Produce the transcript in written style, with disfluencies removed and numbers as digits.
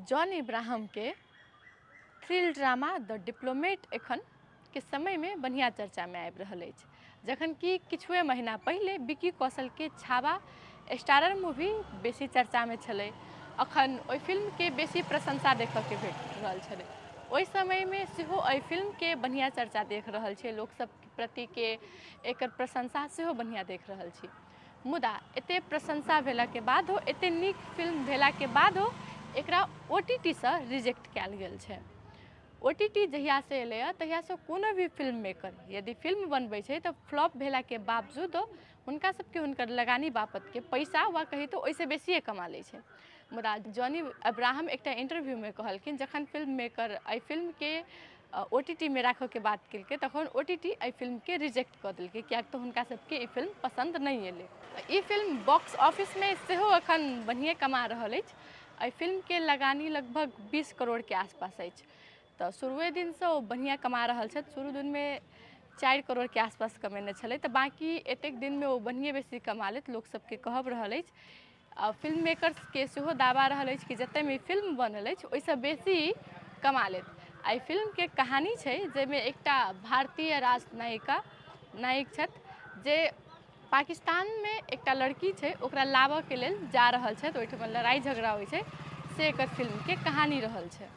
John इब्राहमके thrill drama द diplomat एखन के समयमे बढ़िआँ चर्चामे आबि रहल अछि, जखन कि किछुए महीना पहिले विकी कौशलके छावा स्टारर मूवी बेसी चर्चामे छलै। अखन ओहि फिल्मके बेसी प्रशंसा देखऽके भेट रहल छलै। ओहि समयमे सेहो एहि फिल्मके बढ़िआँ चर्चा देख रहल छै लोकसभ प्रतिके, एकर प्रशंसा सेहो बढ़िआँ देख रहल छी। मुदा एतेक प्रशंसा भेलाके बादो, एतेक नीक फिल्म भेलाके बादो एकरा ओ टी टी सँ रिजेक्ट कयल गेल छै। ओ टी टी जहियासँ एलैए तहियासँ कोनो भी फिल्म मेकर यदि फिल्म बनबै छै तऽ फ्लॉप भेलाके बावजूदो हुनका सबके हुनकर लगानी बापतके पैसा वा कही तऽ ओहिसँ बेसिए कमा लै छै। मुदा जॉनी अब्राहम एकटा इंटरव्यूमे कहलखिन, जखन फिल्म मेकर एहि फिल्मके ओ टी टी मे राखऽके बात केलकै तखन ओ टी टी एहि फिल्मके रिजेक्ट कऽ देलकै, किएक तऽ हुनका सबके ई फिल्म पसन्द नहि एलै। ई फिल्म बॉक्स ऑफिसमे सेहो एखन बढ़िएँ कमा रहल अछि। एहि फिल्मके लगानी लगभग 20 करोड़के आसपास अछि, तऽ शुरुए दिनसँ ओ बढ़िआँ कमा रहल छथि। शुरू दिनमे 4 करोड़के आसपास कमेने छलै, तऽ बाँकी एतेक दिनमे ओ बढ़िएँ बेसी कमा लेत लोकसबके कहब रहल अछि। आ फिल्म मेकर्सके सेहो दावा रहल अछि कि जतेकमे ई फिल्म बनल अछि ओहिसँ बेसी कमा लेत। आ एहि फिल्मके कहानी छै जाहिमे एकटा भारतीय राजनायिका नायक छथि जे पाकिस्तानमे एकटा लड़की छै ओकरा लाबऽके लेल जा रहल छथि, ओहिठमा लड़ाइ झगड़ा होइ छै, से एकर फिल्मके कहानी रहल छै।